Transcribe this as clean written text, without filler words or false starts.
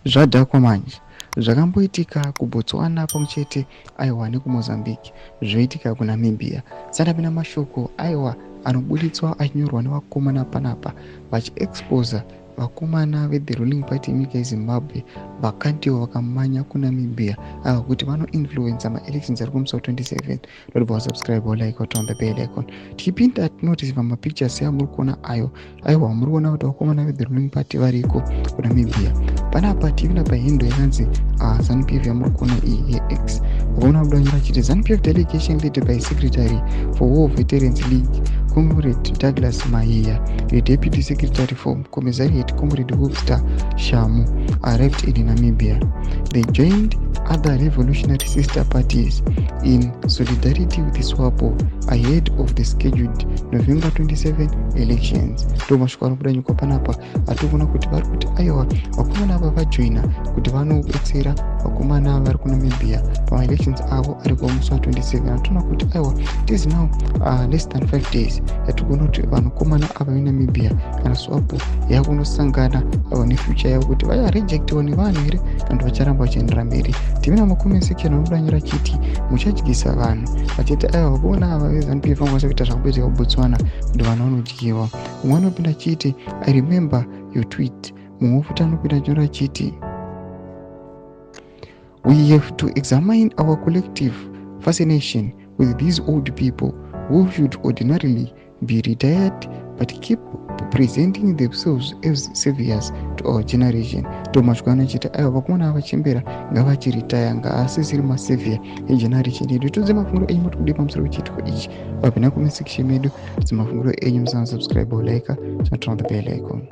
Zvadhakwa manje. Zvakamboitika kuBotswana pamwe chete aiwa nekuMozambique zvoitika kuNamibia. Sandapinda mashoko aiwa anoburitswa achinyorwa nevakomana panapa vachiexposa vakomana vethe ruling party yenyika yeZimbabwe vakantiwo vakamanya kuNamibia ava kuti vanoinfluensa maelections ari kumusi wa27. Ndobva wasubscribe, wolike, watombe bell icon. Tichipinda tinoreceiva mapictures amuri kuona ayo. Aiwa, muri kuona kuti vakomana vethe ruling party variko kuNamibia panapa. Tipinda pahandle yakanzi ZANU PF yamuri kuona iyi yeX. Vakomana vabuda nyora chiti ZANU PF delegation led by secretary for War Veterans League, Comrade Douglas Mahiya, the deputy secretary for commissariat, Comrade Webster Shamu, arrived in Namibia. They joined other revolutionary sister parties in solidarity with SWAPO ahead of the scheduled November 27 elections. Ndo mashoko anobuda nyika panapa. Atikuona kuti vari kuti aiwa, vakomana ava vajoina kuti vanobetsera vakomana vari kuNamibia pamaelections avo ari kumusi wa27. Atoona kuti aiwa, it is now less than 5 days yatikuona kuti vanokomana ava veNamibia kana SWAPO yakunosangana ava nefuture yavo, kuti vacharejectiwa nevanhu here kana kuti vacharamba vachiendera mberi. Timina macomment section anobuda nyora chiti muchadyisa vanhu, vachiti aiwa, vakomana ava veZANU PF vangakwanisa kuita zvakamboitika kuBotswana kuti vanhu vanodyiwa. Mumwe anopinda achiti, "I remember your tweet." Mumwe futi anopinda achinyora achiti, "We have to examine our collective fascination with these old people who should ordinarily be retired but keep presenting themselves as saviors to our generation." Ndo mashoko anochiti aiwa, vakomana vachembera ngavachiritaya, ngaasisiri masavior egeneration yedu. Tudze mafungiro enyu, moti kudii pamusoro pechiitiko ichi? Vapinda comment section medu, dzimafungiro enyu. Musana subscribe, like, turn on the bell icon.